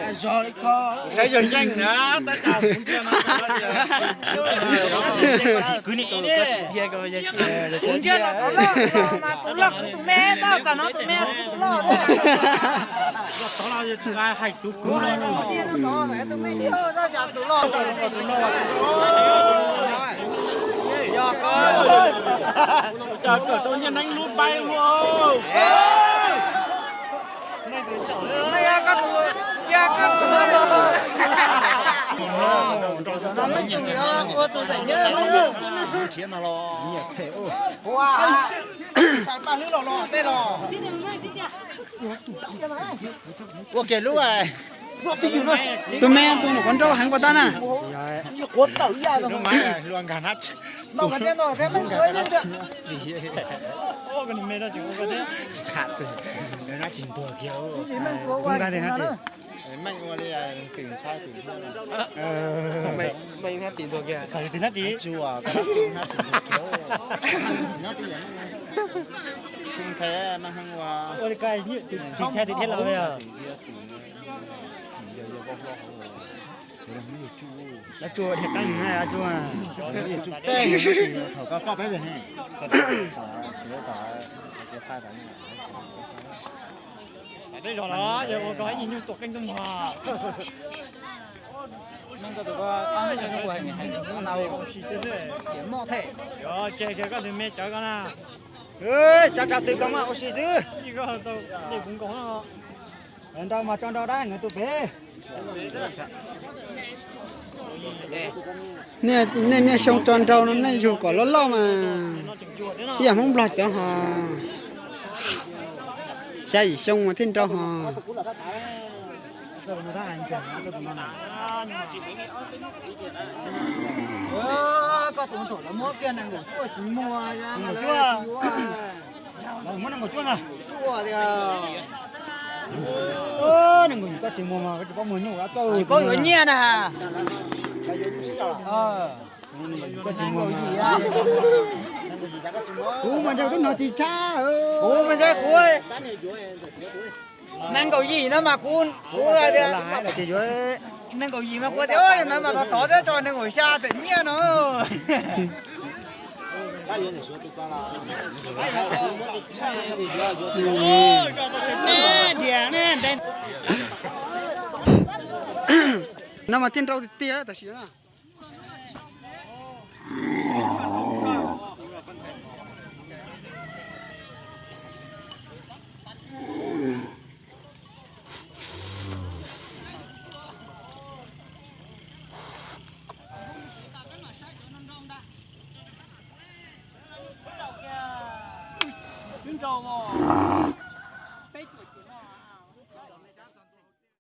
Saib yog yeej na, tab sis kuv ntsia no, kuv ntsia no tov loj mas tus loj kuv tus me, tau tam no tus me kuv tus loj. Tov loj hais tus kuv los. Tus me tus loj, tus loj. Cas kawm tau Nyiaj Neeb lub npaib ua. Ua kiag lub, tus me tus nws qhuav nrau heev puas tab na. Lub maiv luag nkag nab, meej ua li twm ntshai twm nab, twm nab tsis ntuag kiag, nab tsis ntuag kiag. Ua li ko, twm ntshai twm dhia los li os. Lawv tsuas dhia qeej na, tsuas. Thaum koj poj peb, peb zos los yog ua koj ib nyuag nyuj tuam qeej tuaj mog. Ces kiag koj tus me cawv koj na. Tsa tsa tw koj mas ua si xwb. Nrau mas tso nrau dab ntawd tus pem. Nej niaj xyoo tso nrau no nej yug kom loj loj mas, ib yam Hmoob Nplog cov ho xya yim xyoo mas thiaj nrau ho. Koj tus thaum lawv muab kiag nees nkaum cuaj tsis muag, lawv muab nees nkaum cuaj na. Nees nkaum yim koj tsis muag mas koj tsis paub muag nyuj tsis paub yuav nyiaj na. Kuv mas ntshai tub no tsis tshab, kuv mas ntshai kuv. Nees nkaum yim no mas kuv, kuv tias, nees nkaum yim mas kuv tias no mas thov thov thiab tso nees nkaum xya tawm nyiaj no. No mas thiaj nrau tiag tiag tam sim no. Twb nrau os.